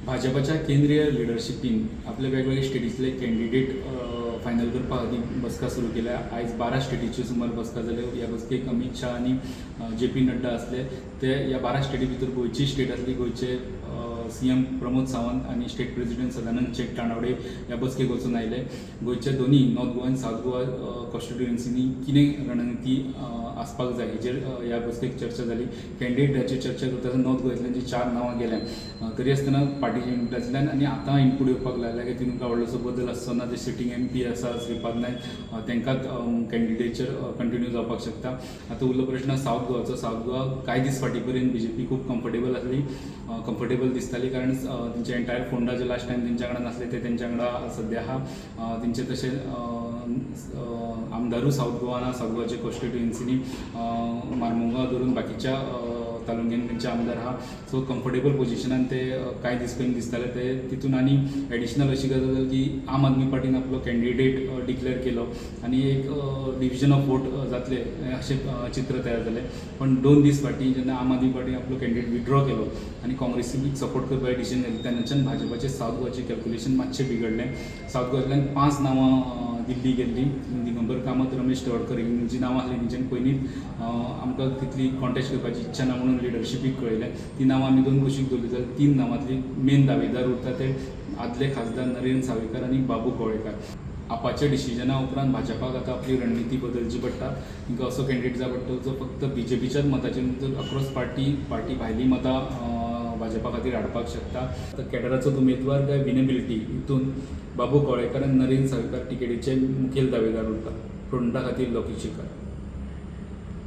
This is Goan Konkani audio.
भाजपाच्या केंद्रीय लिडरशिपीन आपले वेगवेगळे स्टेटींतले कॅन्डिडेट फायनल करपा खातीर बसका सुरू केल्या. आयज 12 स्टेटीच्यो सुमार बसका जाल्यो. ह्या बसकेक अमीत शाह आनी जे पी नड्डा आसले. ते ह्या 12 स्टेटी भितर गोंयची स्टेट आसली. गोंयचे सीएम प्रमोद सावंत आनी स्टेट प्रेसिडेंट सदानंद शेट तानावडे ह्या बसकेक वचून आयले. गोंयच्या दोनी नॉर्थ गोवा आनी सावथ गोवा कॉन्स्टिट्युएन्सीनी कितें रणनिती आसपाक जाय हेजेर ह्या बसकेक चर्चा जाली. कॅन्डिडेटाचेर चर्चा करता आसतना नॉर्थ गोंयांतल्यान जी चार नांवां गेल्या, तरी आसतना पार्टी युनिटांतल्यान आनी आतां इनपूट येवपाक लागला की तितून काय व्हडलोसो बदल आसचो ना. जे सिटींग एमपी आसा श्रीपाद नायक, तांकांच कॅन्डिडेचर कंटिन्यू जावपाक शकता. आतां उरलो प्रश्न सावथ गोवाचो. सावथ गोवा कांय दीस फाटीं पर्यंत बीजेपी खूब कम्फर्टेबल आसली, कम्फर्टेबल दिसताली, कारण तेंचे एंटायर फोंडा जे लास्ट टायम तेंच्या वांगडा नासले ते तेंच्या वांगडा सद्या आहा. तेंचे तशें आमदारूय सावथ गोवा ना. सावथ गोवाच्या कॉन्स्टिट्युएन्सीनी मार्मुगांव धरून बाकीच्या तालुक्यांनी तेंचे आमदार आहा. सो कम्फर्टेबल पोजिशनान ते कांय दीस पयलीं दिसताले ते. तितून आनी एडिशनल अशी गजाल जाली की आम आदमी पार्टीन आपलो कॅन्डिडेट डिक्लेअर केलो आनी एक डिविजन ऑफ वोट जातले अशें चित्र तयार जालें. पण 2 दीस फाटीं जेन्ना आम आदमी पार्टीन आपलो कॅन्डिडेट विड्रॉ केलो आनी काँग्रेसीक सपोर्ट करपाचें डिसिजन घेतलें, तेन्नाच्यान भाजपाचें सावथ गोवाचें कॅल्कुलेशन मातशें बिगडलें. सावथ गोवांतल्यान पांच नांवां दिल्ली गेल्लीं. दिगंबर कामत, रमेश तवडकर जी नांवां आसलीं, तेंच्यानी पयलींच आमकां तितली कॉन्टेस्ट करपाची इच्छा ना म्हणून लिडरशिपीक कळयलें. ती नांवां आमी दोन कुशीक दवरली जाल्यार तीन नांवांतली मेन दावेदार उरता ते आदले खासदार नरेंद्र सावयकार आनी बाबू कवळेकार. आपाच्या डिसिजना उपरांत भाजपाक आतां आपली रणनिती बदलची पडटा. तांकां असो कॅन्डिडेट जाय पडटलो जो फक्त बीजेपीच्याच मताचेर न्हू तर अक्रॉस पार्टी, पार्टी भायली मतां भाजपा खातीर हाडपाक शकता. आतां कॅडराचो उमेदवार काय विनेबिलिटी हितून बाबू कवळेकार आनी नरेंद्र सावयकार तिकेटीचे मुखेल दावेदार उरता. फ्रंटा खातीर लोकेश शिकार.